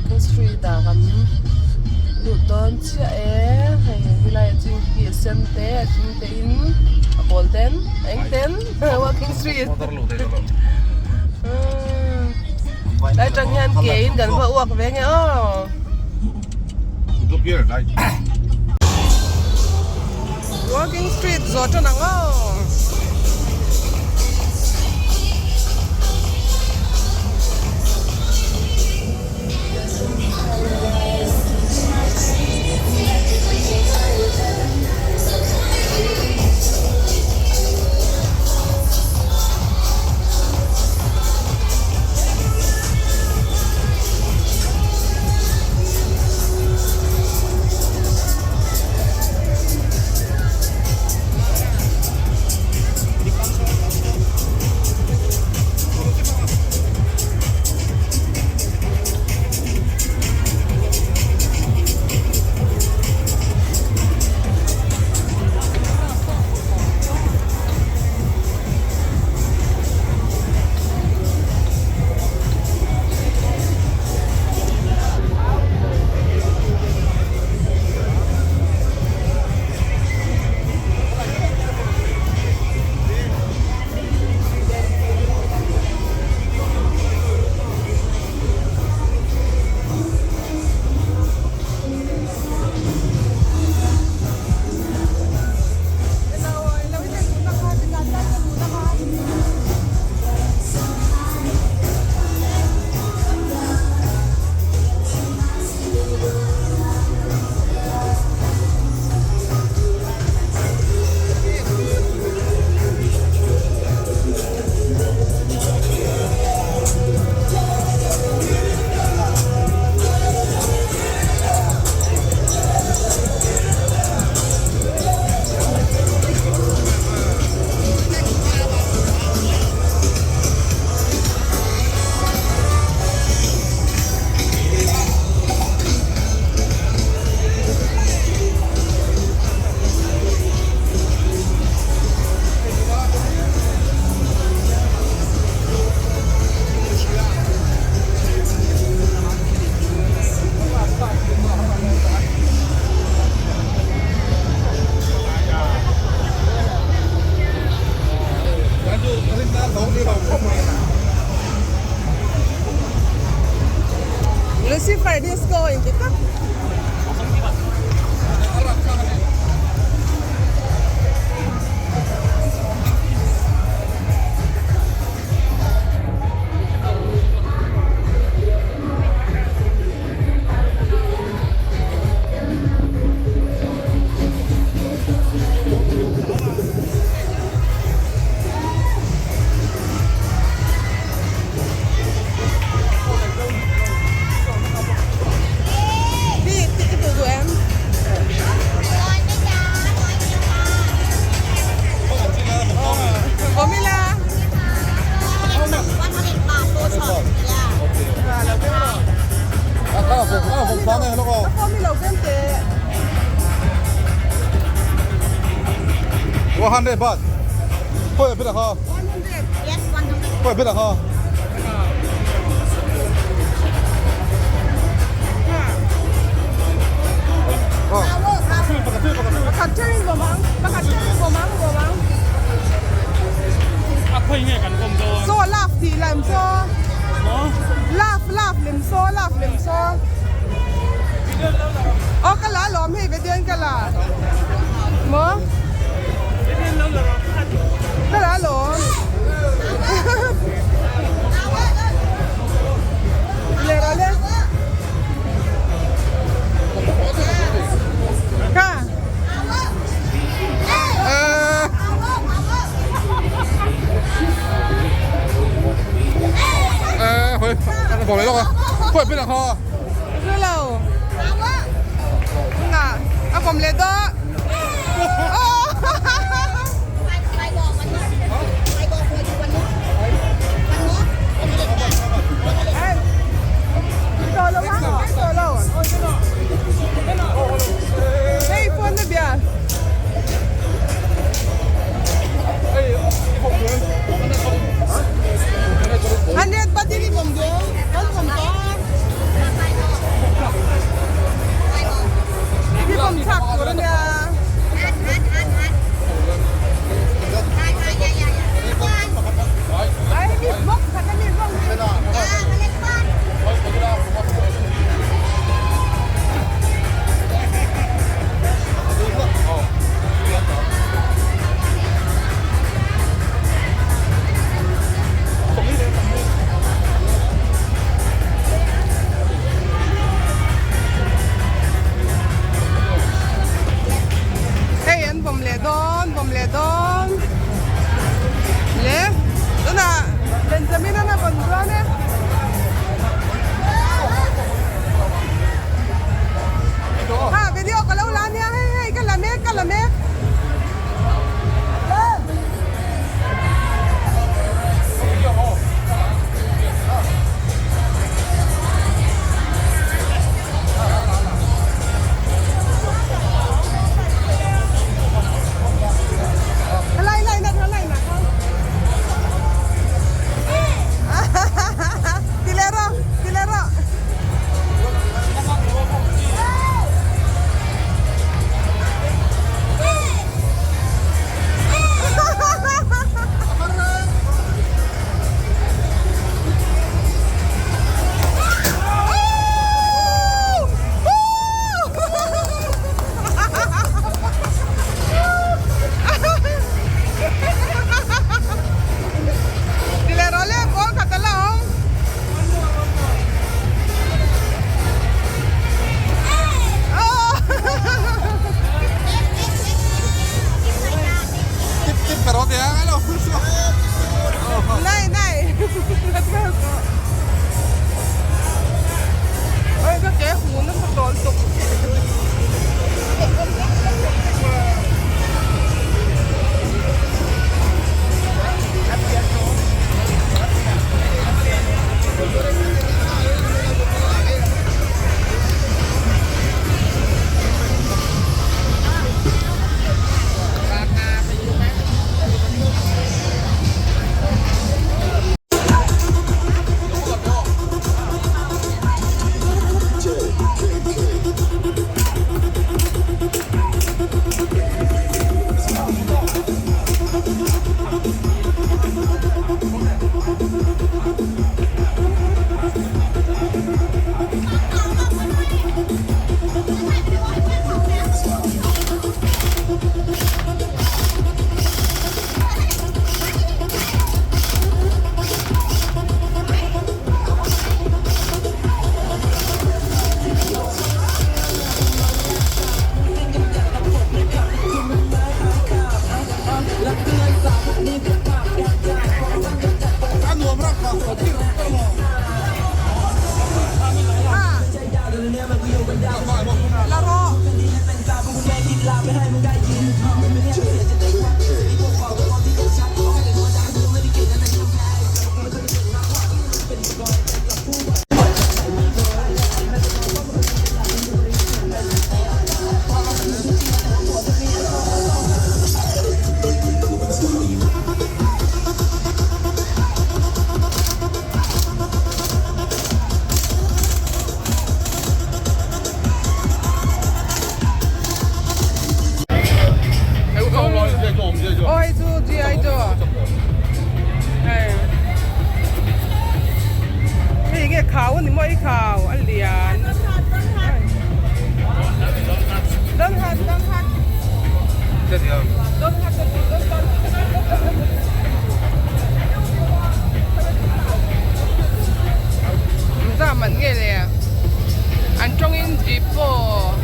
Walking street ah kan lut dawn chiah e hei helai ah chuan khi a sen te a hring te in a pawl ten a eng ten walking street lai tang hian ke in kan va uak ve nge aw. Walking street zawh tan ang aw. Lucifer disco in ti tak. 100 baht. Khawi a kha? Khawi a kha? So love tih lem so love love lem so love lem so aw ka la lawm hei video in ka la maw ka la lawm le rawh le ka Hello. Nga, a kawm leh dawh. Hey, phone na bia. Hundred ba dili mong dong? Kan mong dong. La rawh. Aw hei chu GI Joe hei hei nge khau a ni maw i khau a lian Don't hurt, don't hurt. Don't hurt, don't hurt. Za man nge le an tawngin jeep pawh.